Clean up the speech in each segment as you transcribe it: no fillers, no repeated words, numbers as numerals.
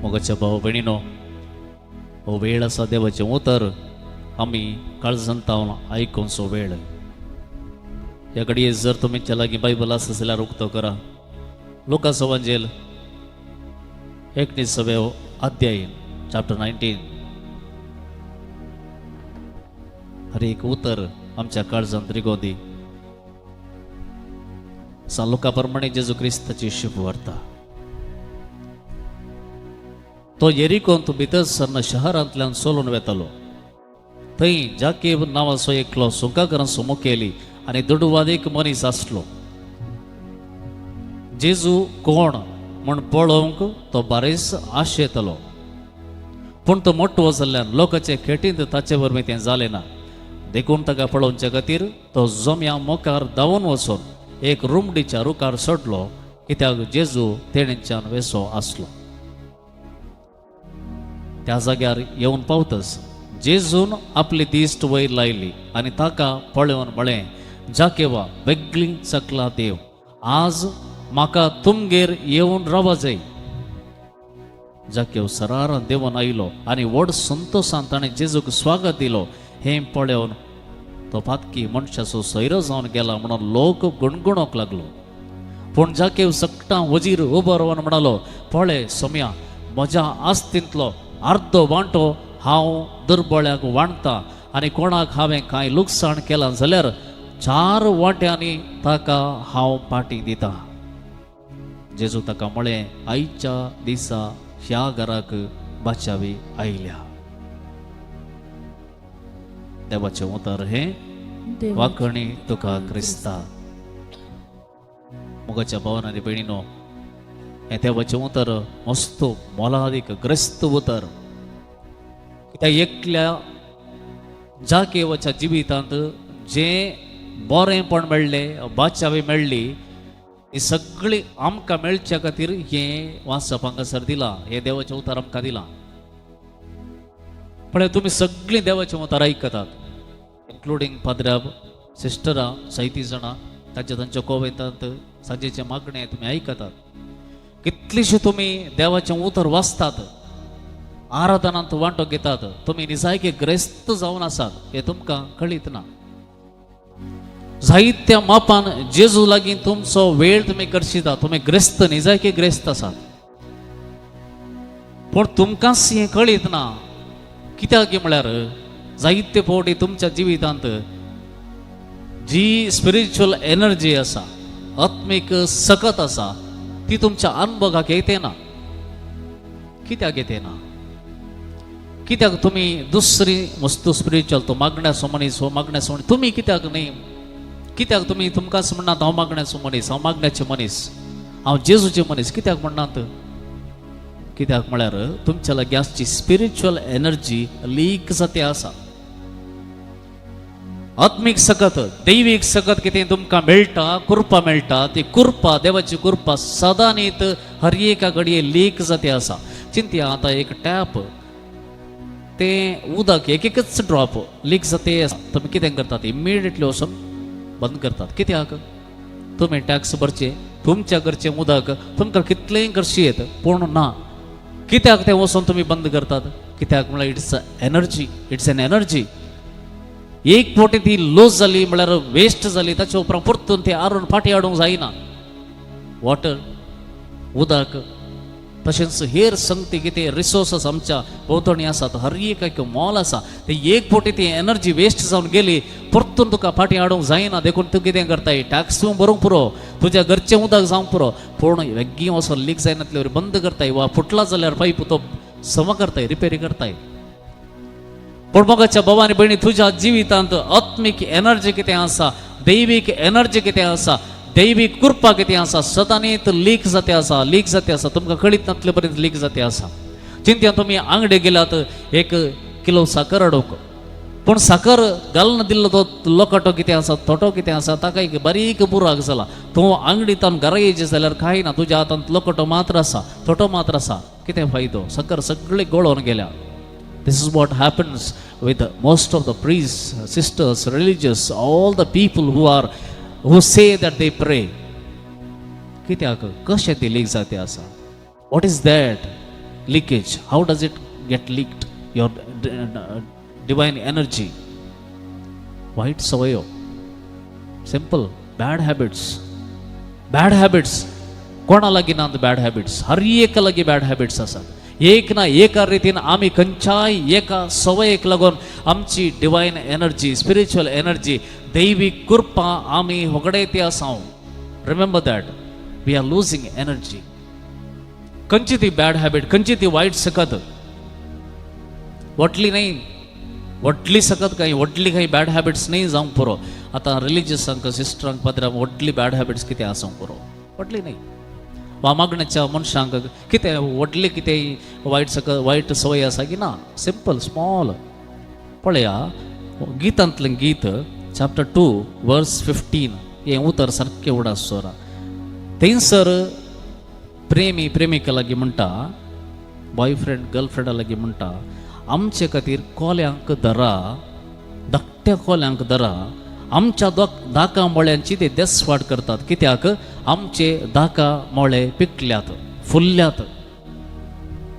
मोगाच्या भाव भयणीनो, हो वेळ आसा देवाचें उतर आमी काळजांत तावन आयकुचो वेळ. ह्या घडये जर तुमच्या लागीं बायबल आसा जाल्यार उक्तो करा. लुकास वांजेल 19वे अध्याय, चॅप्टर 19. हर एक उतर आमच्या काळजांत रिगोवंदी. सान लुका प्रमाणे जेजू क्रिस्ताची शुभ वार्ता. तो येरिकोंत भितर सरन शहरांतल्यान चलून वेतालो. थंय जाकेब नांवाचो एकलो सुंकाकरांचो मुखेली आनी दुडवादीक मनीस आसलो. जेजू कोण म्हूण पळोवंक तो बारीस आशेतालो, पूण तो मोटवो जाल्ल्यान लोकांचे खेटींत ताचे वरवीं तें जालें ना. देखून ताका पळोवचे खातीर तो जम्या मुखार धांवून वचून एक रुमडीच्या रुखार चडलो, कित्याक जेजू तेणेच्यान वेसो आसलो. त्या जाग्यार येवन पावतच जेजून आपली दिश्ट वयर लायली आनी ताका पळोवन म्हळें, जाकेवा वेगळी चकला देव, आज म्हाका तुमगेर येवन रावा जाय. जाकेव सरारान देंवन आयलो आनी व्हड संतोशान ताणें जेजूक स्वागत दिलो. हें पळोवन तो पातकी मनशाचो सोयरो जावन गेला म्हणून लोक गुणगुणोंक लागलो. पूण जाकेव सगटां वजीर उबो रावन म्हणालो, पळय सोम्या, म्हज्या आस्तींतलो अर्दो वांटो हांव दुर्बळ्याक वांटता आनी कोणाक हांवें कांय लुकसाण केलां जाल्यार 4 वांट्यांनी ताका हांव पाटी दिता. जेजू ताका म्हळें, आयच्या दिसा ह्या घराक बाचावी आयल्या. देवाचें उतर हें. वाकणी तुका क्रिस्ता. मोगाच्या भावान आनी भयणीनो, हें देवाचें उतर मस्त मोलादीक ग्रस्त उतर. त्या एकल्या जाकेवाच्या जिवितांत जें बरेंपण मेळ्ळें, बाचावी मेळ्ळी, ही सगळी आमकां मेळच्या खातीर हें वाचप हांगासर दिलां, हें देवाचें उतर आमकां दिलां. पळय, तुमी सगळीं देवाचें उतर आयकतात, इन्क्लुडींग पाद्र्याब, सिस्टरां, जायतीं जाणां तांच्या तांच्या कोवेंतांत सांजेचें मागणें तुमी आयकतात. कितलीशी तुमी देवाचें उतर वाचतात, आराधनांत वांटो घेतात, तुमी निजायकी ग्रेस्त जावन आसात हें तुमकां कळीत ना. जायत्या मापान जेजू लागीं तुमचो वेळ तुमी करशिता, तुमी ग्रेस्त, निजायकी ग्रेस्त आसात, पूण तुमकांच हें कळीत ना. कित्याक म्हळ्यार जायते फावटी तुमच्या जिवितांत जी स्पिरिच्युअल एनर्जी आसा, आत्मीक सकत आसा, ती तुमच्या अनुभवाक येते ना. कित्याक येते ना? कित्याक तुमी दुसरी वस्तू स्पिरिच्युअल, तो मागण्याचो मनीस, हो मागण्याचो मनीस, तुमी कित्याक न्ही? कित्याक तुमी तुमकांच म्हणनात हांव मागण्याचो मनीस, हांव मागण्याचे मनीस, हांव जेजूचे मनीस, कित्याक म्हणनात? कित्याक म्हळ्यार तुमच्या लागीं आसची स्पिरिच्युअल एनर्जी लीक जाते आसा. आत्मीक सकत, दैवीक सकत कितें तुमकां मेळटा, कृपा मेळटा, ती कृपा, देवाची कृपा सदांनीत हर एका घडये लीक जाते आसा. चिंतया आतां एक टॅप, तें उदक एक एकच ड्रॉप लीक जाते, तुमी कितें करतात? इमिडिएटली वचून बंद करतात. कित्याक? तुमी टॅक्स भरचे, तुमच्या घरचें उदक तुमकां कितलेंय करशी येत, पूण ना. कित्याक तें वचून तुमी बंद करतात? कित्याक म्हळ्यार it's a energy, it's an energy. एक फावटी ती लूज जाली म्हळ्यार वेस्ट जाली, ताचे उपरांत परतून ती आरून फाटीं हाडूंक जायना. वॉटर, उदक, तशेंच हेर संगती कितें रिसोर्सस आमच्या भोंवतणी आसात, हर एक एक मोल आसा, ते एक फावटी ती एनर्जी वेस्ट जावन गेली, परतून तुका फाटीं हाडूंक जायना. देखून तूं कितें करताय? टॅक्स भरूंक पुरो, तुज्या घरचें उदक जावंक पुरो, पूण बेगीन वचोन लीक जायनातले बंद करताय वा फुटला जाल्यार पायप तो सम करताय, रिपेरी करताय. पूण मोगाच्या भावा आनी भयणी, तुज्या जिवितांत आत्मीक एनर्जी कितें आसा, दैवीक एनर्जी कितें आसा, दैवीक कृपा कितें आसा, सदांनीत लीक जाते आसा, लीक जाते आसा. तुमकां कळीत नातले पर्यंत लीक जाते आसा. चिंतया, तुमी आंगडे गेल्यात 1 किलो साकर हाडूंक, पूण साकर घालून दिल्लो तो लोकाटो कितें आसा, थोटो कितें आसा, ताका एक बारीक बुराक जाला. तूं आंगडींत घरा येयचे जाल्यार कांय ना, तुज्या हातांत लोकटो मात्र आसा, थोटो मात्र आसा. कितें फायदो? साकर सगळी गळोवन गेल्या. This is what happens with most of the priests, sisters, religious, all the people who say that they pray. कित्याक? कशें ती लीक जाते आसा? What is that? Leakage, how does it get leaked your divine energy? वायट सवयो, simple bad habits. Bad habits कोणा लागीं नात? Bad habits हर एका लागीं बॅड हॅबिट्स आसात. एक ना एका रितीन आमी खंयच्याय एका सवयेक लागून आमची डिवायन एनर्जी, स्पिरिच्युअल एनर्जी, दैवीक कृपा आमी होगडायती आसा. Remember that we are losing energy. खंयची ती बॅड हॅबिट, खंयची ती वायट सकत? व्हडली न्हय, व्हडली सकत कांय, व्हडली कांय बॅड हॅबिट्स न्हय जावंक पुरो. आतां रिलिजियसांक, सिस्टरांक, पाद्रांक व्हडली बॅड हॅबिट्स कितें आसूंक पुरो, व्हडली न्हय. वा मागण्याच्या मनशांक कितें व्हडली कितें वायट सकत, वायट सवय आसा की ना? Simple small. पळया, गीतांतलें गीत चॅप्टर 2 वर्स 15, हें उतर सारकें उडास सोरा. थंयसर प्रेमी प्रेमिका लागीं म्हणटा, बॉयफ्रेंड गर्लफ्रेंडा लागीं म्हणटा, आमचे खातीर कोल्यांक धरा, धाकट्या कोल्यांक धरा, आमच्या दाका मोळ्यांची ते देसवाड करतात, कित्याक आमचे दाका मोळे पिकल्यात, फुल्ल्यात.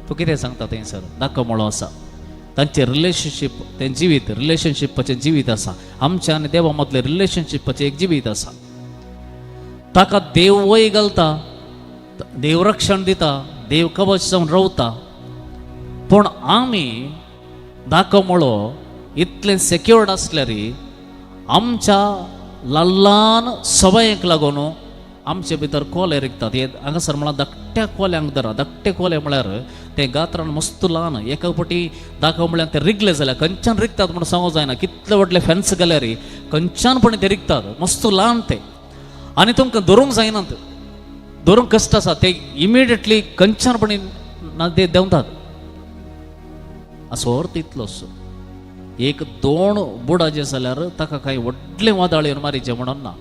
तूं कितें सांगता? थंयसर दाका मोळो आसा, तांचें रिलेशनशीप, तें जिवीत रिलेशनशिपाचें जिवीत आसा. आमच्या आनी देवा मदलें रिलेशनशिपाचें एक जिवीत आसा. ताका देव वय घालता, देव रक्षण दिता, देव कवच जावन रावता. पूण आमी दाको मळो इतलें सेक्युर्ड आसल्यार आमच्या ल्हान सवयेक लागून आमचे भितर कोले रिगतात. हे हांगासर म्हळ्यार धाकट्या कोल्यांक धरा. धाकटे कोले म्हळ्यार ते गात्रान मस्त ल्हान. एका फावटी दाखव म्हळ्यार ते रिगले जाल्यार खंयच्यान रिगतात म्हूण सांगूंक जायना. कितले व्हडले फेन्स घाल्यार खंयच्यान पण ते रिगतात. मस्त ल्हान ते आनी तुमकां धरूंक जायनात, धरूंक कश्ट आसा. ते इमिडिएटली खंयच्यान पण ना ते देंवतात. असो अर्थ इतलोच, एक दोन बुडाचे जाल्यार ताका कांय व्हडलें वादळ येवन मारीचें म्हणून ना.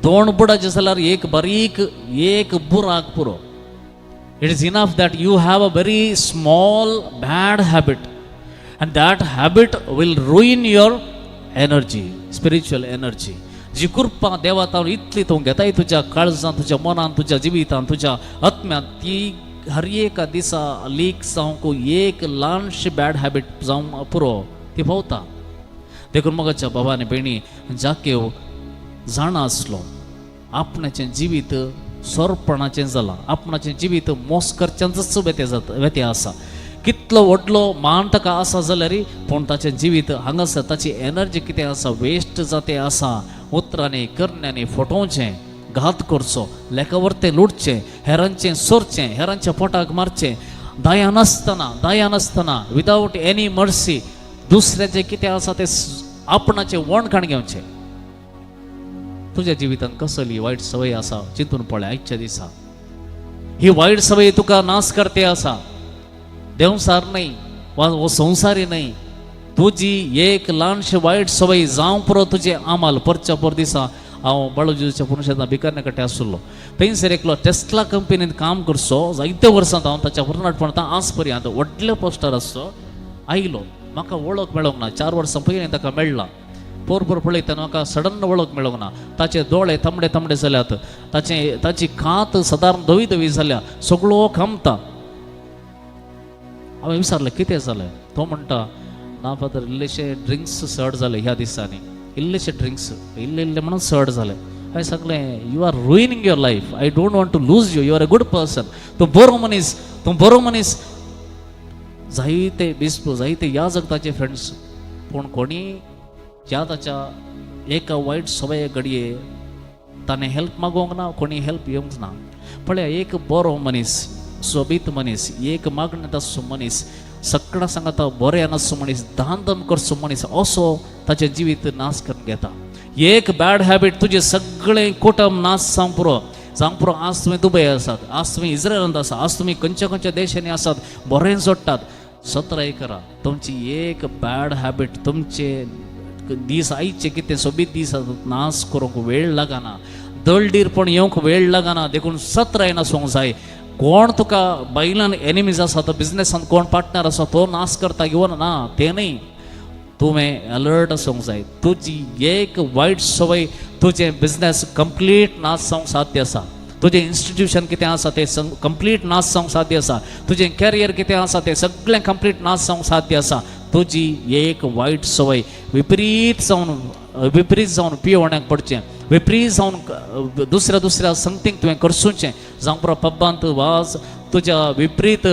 दोन बुडाचे जाल्यार एक बारीक एक बुराक पुरो. It is enough that you have a very small bad habit and that habit will ruin your energy, spiritual energy. जी कृपा देवा तावन इतली तूं घेताय तुज्या काळजान, तुज्या मनान, तुज्या जिवितान, तुज्या आत्म्यान, ती हर एका दिसा लीक जावंक एक ल्हानशी बॅड हॅबिट जावंक पुरो, ती भोंवता. देखून मोगाच्या बाबा आनी भयणी, जाकेव जाणा आसलो आपणाचें जिवीत सोरपणाचें जालां, आपणाचें जिवीत मोस करच्यांचच वेते जाता, वेते आसा. कितलो व्हडलो मान ताका आसा जाल्यार पूण ताचें जिवीत हांगासर ताची एनर्जी कितें आसा, वेस्ट जाते आसा. उतरांनी करण्यांनी फटोवचें, घात करचो, लेखावरतें लुटचें, हेरांचें सोरचें, हेरांच्या पोटाक मारचें, दया नासतना, दया नासतना, विदावट एनी मर्सी दुसऱ्याचें कितें आसा तें आपणाचें वणखाण घेवचें. तुज्या जिवितांत कसली वायट सवय आसा चिंतून पळय. आयच्या दिसा ही वायट सवय तुका नाश करते आसा. देंवसार न्हय वा हो संवसारी न्हय, तुजी एक ल्हानशी वायट सवय जावं पुरो तुजें आमाल. परच्या पोर दिसा हांव बाळूजीच्या पुरुषांत भिकारण्या कडेन आशिल्लो. थंयसर एकलो टेस्ला कंपनींत काम करचो, जायते वर्सां हांव ताच्या पोरणाटपणांत आज पर्यंत व्हडल्या पोस्टार आसचो आयलो. म्हाका वळख मेळोंक ना. 4 वर्सां पयलीं ताका मेळ्ळा. पोर पोर पळयतना म्हाका सडन वळख मेळोंक ना. ताचे दोळे तांबडे तांबडे जाल्यात, ताचे ताची कात सदारण धवी धवी जाल्या, सगळो खामता. हांवें विचारलें, कितें जालें? तो म्हणटा, ना फादर, इल्लेशे ड्रिंक्स चड जाले ह्या दिसांनी, इल्लेशे ड्रिंक्स, इल्ले इल्ले म्हणून चड जाले. हांवें सांगलें, you are ruining your life. I don't want to lose you. You are a good person. तूं बरो मनीस, तूं बरो मनीस. जायते बिस्प, जायते ह्या जगताचे फ्रेंड्स, पूण कोणी ज्या ताच्या एका वायट सवये घडये ताणें हेल्प मागोवंक ना, कोणी हेल्प येवंक ना. पळया, एक बरो मनीस, सोबीत मनीस, एक मागणेंत आसचो मनीस, सगळ्या सांगता बरें नासचो मनीस, दान दम करचो मनीस, असो ताचें जिवीत नाश करून घेता. एक बॅड हॅबीट तुजें सगळें कुटुंब नाश जावंक पुरो, जावंक पुरो. आज तुमी दुबय आसात, आज तुमी इस्रायलांत आसा, आज तुमी खंयच्या खंयच्या देशांनी आसात, बरें जोडटात, सत्राय करा. तुमची एक बॅड हॅबीट तुमचे दीस, आयचे कितें सोबीत दीस आसात, नाश करूंक वेळ लागना, दळडीरपण येवंक वेळ लागना. देखून सत्राय नासूंक जाय. कोण तुका बायलान एनिमीज आसा, तो बिजनेसान कोण पार्टनर आसा, तो नाश करता घेवन ना, तें न्हय. तुवें अलर्ट आसूंक जाय. तुजी एक वायट सवय तुजें बिजनेस कंप्लीट नाश जावंक साध्य आसा. तुजें इन्स्टिट्यूशन कितें आसा तें कंप्लीट नाश जावंक साध्य आसा. तुजें कॅरियर कितें आसा तें सगळें कंप्लीट नाश जावंक साध्य आसा. तुजी एक वायट संवय विपरीत जावन, विपरीत जावन पियोवण्याक पडचें, विपरीत जावन दुसऱ्या दुसऱ्या संगतीक तुवें करसुचें, जावं पुरो पब्बांत वाज तुज्या विपरीत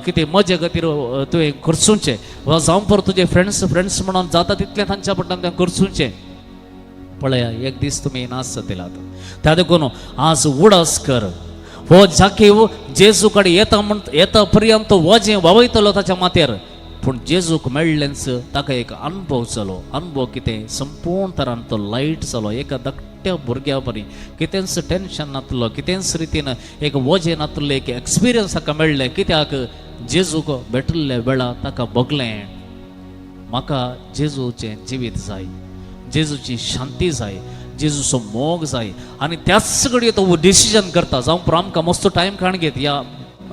कितें मजे खातीर तुवें करसुचें, वा जावं पुरो तुजे फ्रेंड्स फ्रेंड्स म्हणून जाता तितलें तांच्या पट्टान तुवें करसुचें. पळया, एक दीस तुमी नाश जातलात. त्या देखून आज उडास कर, हो जाकीव जेजू कडेन येता म्हण येता पर्यंत तो वजें वावयतलो ताच्या माथ्यार. पूण जेजूक मेळ्ळेंच ताका एक अनुभव जालो. अनुभव कितें? संपूर्ण तरान तो लायट जालो. एका धाकट्या भुरग्या परी कितेंच टेंशन नातलो, कितेंच रितीन एक वजें नातलें, एक एक्सपिरियन्स ताका मेळ्ळें. कित्याक? जेजूक भेटिल्ल्या वेळा ताका भोगलें, म्हाका जेजूचें जिवीत जाय, जेजूची शांती जाय, जेजूचो मोग जाय. आनी त्याच घडये तो डिसिजन करता. जावं पुरो आमकां मस्तो टायम काण घेत ह्या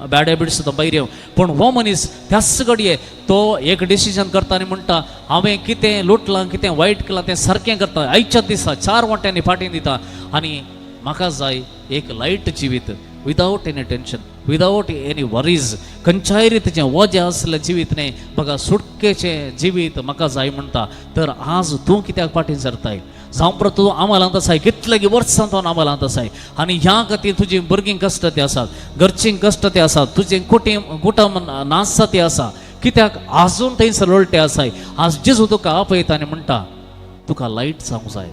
बॅड हॅबिट्स तो भायर येवं, पूण हो मनीस त्याच घडये तो एक डिसिजन करता आनी म्हणटा, हांवें कितें लुटलां, कितें वायट केलां तें सारकें करता. आयच्या दिसा चार वांट्यांनी फाटीं दिता आनी म्हाका जाय एक लायट जिवीत, without any tension, without any worries. खंयच्याय रितीचें वजें आसलें जिवीत न्हय, म्हाका सुटकेचें जिवीत म्हाका जाय म्हणटा. तर आज तूं कित्याक फाटीं सरताय? जावं पुरो तूं आमलांत आसाय, कितले वर्सां तूं आमलांत आसाय आनी ह्या खातीर तुजी भुरगीं कश्ट ते आसात, घरचीं कश्ट ते आसात, तुजें कुटुंब कुटुंब नाश ते आसा. कित्याक आजून थंयसर लोळटे आसाय? आज जेजू तुका आपयता आनी म्हणटा, तुका लायट जावंक जाय,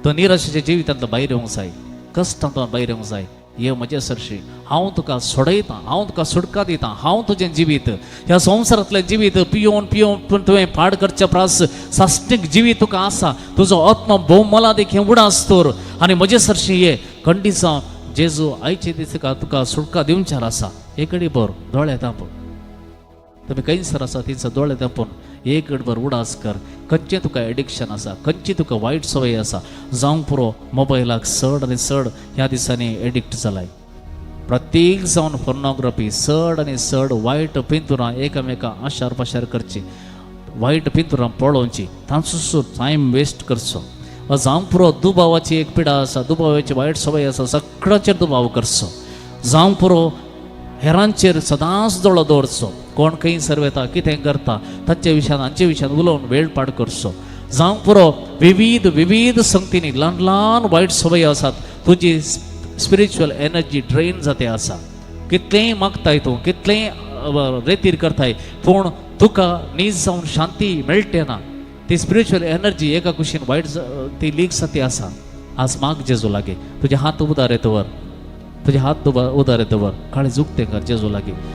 तो निराशेच्या जिवितांतलो भायर येवंक जाय, कश्टांतल्यान भायर येवंक जाय. ये म्हजे सरशी, हांव तुका सोडयतां, हांव तुका सुटका दितां. हांव तुजें जिवीत, ह्या संवसारांतलें जिवीत पियोवन पियोवन पूण तुवें पाड करच्या प्रास साश्टीक जिवीत तुका आसा. तुजो आत्मा भोव मोलादीक हें उडास तर आनी म्हजे सरशी ये. खंडीत जेजू आयचे दीस तुका सुटका दिवच्यार आसा. एक बर दोळे धांप. तुमी खंयसर आसा थंयसर दोळे धांपून एक भर उडास कर. खंयचें तुका एडिक्शन आसा, खंयची तुका वायट संवय आसा? जावंक पुरो मोबायलाक चड आनी चड ह्या दिसांनी एडिक्ट जालाय. प्रत्येक जावन पोर्नोग्राफी, चड आनी चड वायट पिंतुरां एकामेका आशार पाशार करची, वायट पिंतुरां पळोवची, तांचो टायम वेस्ट करचो. वा जावंक पुरो दुबावाची एक पिडा आसा, दुबावाची वायट संवय आसा, सगळ्याचेर दुबाव करचो. जावंक पुरो हेरांचेर सदांच दोळो दवरचो, कोण खंयसर वता, कितें करता, तांचे विशयान हांचे विशयान उलोवन वेळ पाड करचो. जावंक पुरो विविध विविध संगतींनी ल्हान ल्हान वायट संवय आसात. तुजी स्पिरिच्युअल एनर्जी ड्रेन जाते आसा. कितलेंय मागताय तूं, कितलेंय रेतीर करताय, पूण तुका नीज जावन शांती मेळटे ना. ती स्पिरिच्युअल एनर्जी एका कुशीन वायट ती लीक जाती आसा. आज माग जेजू लागीं. तुजे हात उदार येतवर, तुजे हात उदार येतवर, काळीज उक्तें कर जेजू लागीं.